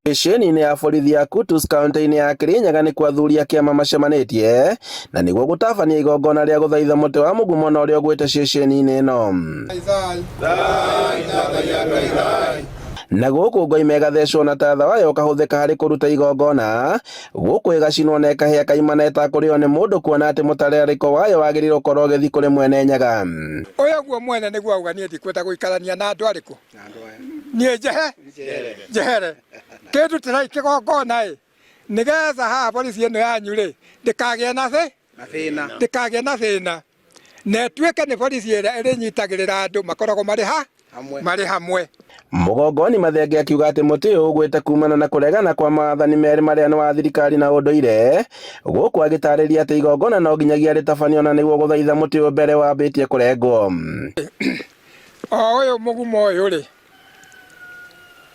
Ceceni-inĩ ya borithi ya Kutus kaunti-inĩ ya Kirinyaga nĩkuo athuri a kĩama macemanĩtie na nĩguo gũtabania igongona rĩa gũthaitha mũtĩ wa mũgumo na ũrĩa ũgwĩte ceceni-inĩ ĩno. Na gũkũ ngoima ĩgathecwo na tatha wayo ũkahũthĩka harĩ kũruta igongona, gũkũ ĩgacinwo na ĩkahĩa kaimana ĩtakũrĩo nĩ mũndũ kuona atĩ mũtararĩko wayo wagĩrĩirwo gũkorwo ũgĩthiĩ kũrĩ mwene Nyaga. Ũyũ guo mwene nĩguo auga niĩ ndikwenda gũikarania na andũ arĩkũ niĩ njehe njehere kĩndutĩrai kĩgongona ĩ nĩgetha haha borithi ĩno yanyu rĩ ndĩkagĩe na thĩ ndĩkagĩe na thĩna na ĩtuĩke nĩ borithi ĩrĩa ĩrĩnyitagĩrĩra andũ makoragwo marĩ ha marĩ hamwe. Mũgongoni Mathenge akiuga atĩ mũtĩ ũyũ ũgwĩte kumana na kũregana kwa maathani merĩ marĩa nĩ wa thirikari na ũndũire, gũkũ agĩtarĩria atĩ igongona no nginyagia rĩtabanio na nĩguo gũthaitha mũtĩ ũyũ mbere wambĩtie kũrengwo. O ũyũ mũgumo ũyũ rĩ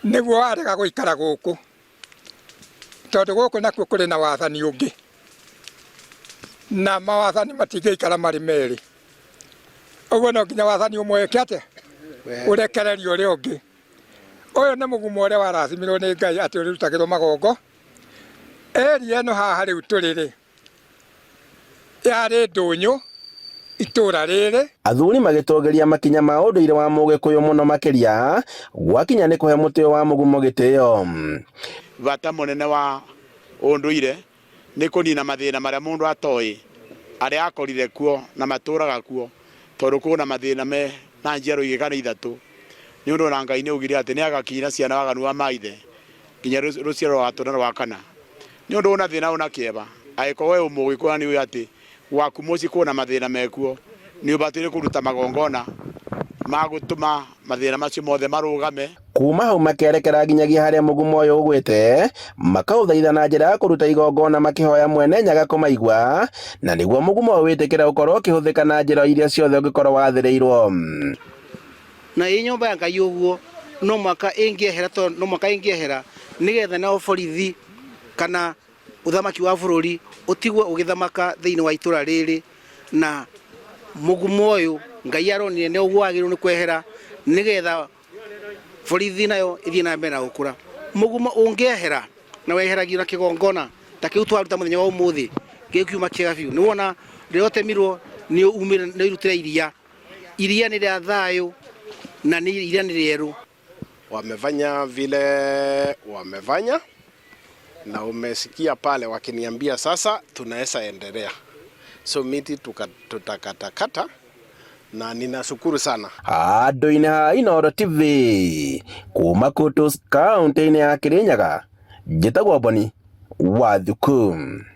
nĩguo warega gũikara gũkũ tondũ gũkũ nakuo kũrĩ na wathani ũngĩ na mawathani matingĩikara marĩ merĩ ũguo no nginya wathani ũmwe wĩke atĩa ũrekererio ũrĩa ũngĩ. Ũyũ nĩ mũgumo ũrĩa warathimirwo nĩ Ngai atĩ ũrĩrutagĩrwo magongo. Area ĩno haha rĩu tũrĩ rĩ yarĩ ndũnyũ itũra rĩrĩ. Athuri magĩtũgĩria makinya ma ũndũire wa Mũgĩkũyũ mũno makĩria gwakinya nĩ kũhe mũtĩ ũyũ wa mũgumo gĩtĩo. Bata mũnene wa ũndũire nĩ kũnina mathĩna marĩa mũndũ atoĩ arĩa akorire kuo na matũraga kuo tondũ kwĩna mathĩna me na njiaro igĩrĩ kana ithatũ nĩ ũndũ ona Ngai nĩ augire atĩ nĩ agakinyĩra ciana waganu wa maithe nginya rũciaro rwa gatatũ na rwa kana. Nĩ ũndũ ũna thĩna ũna kĩeva angĩkorwo we wĩ mũgĩkũyũ na nĩ ũĩ atĩ gwaku mũciĩ kwĩna mathĩna mekuo nĩ ũbataire kũruta magongona ma gũtũma mathĩna macio mothe marũgame. Kuma hau makerekera nginyagia harĩa mũgumo ũyũ ũgwĩte, makaũthaitha na njĩra ya kũruta igongona makĩhoya mwene Nyaga kũmaigua, na nĩguo mũgumo ũyũ wĩtĩkĩre gũkorwo ũkĩhũthĩka na njĩra o iria ciothe ũngĩkorwo wathĩrĩirwo. Na ĩ nyũmba ya Ngai ũguo no mwaka ĩngĩehera tondũ no mwaka ĩngĩehera nĩgetha nao borithi kana ũthamaki wa bũrũri ũtigwo ũgĩthamaka thĩinĩ wa itũra rĩrĩ na mũgumo ũyũ Ngai aronire nĩ ũguo wagĩrĩirwo nĩ kwehera nĩgetha borithi nayo ĩthiĩ na mbere na gũkũra. Mũgumo ũngĩehera na weheragio na kĩgongona ta kĩu twaruta mũthenya wa ũmũthĩ gĩkiuma kĩega biũ. Nĩ wona rĩrĩa ũtemirwo nĩ umire nĩ irutire iria. Iria nĩ rĩa thayũ na nĩ iria nĩ rĩerũ. Wamefanya vile wamefanya na umesikia pale wakiniambia sasa tunaweza endelea, so miti tutakatakata na ninashukuru sana. Handũ-inĩ ha Inooro TV kuma Kutus kaunti-inĩ ya Kirinyaga, njĩtagwo Boni wa Thuku.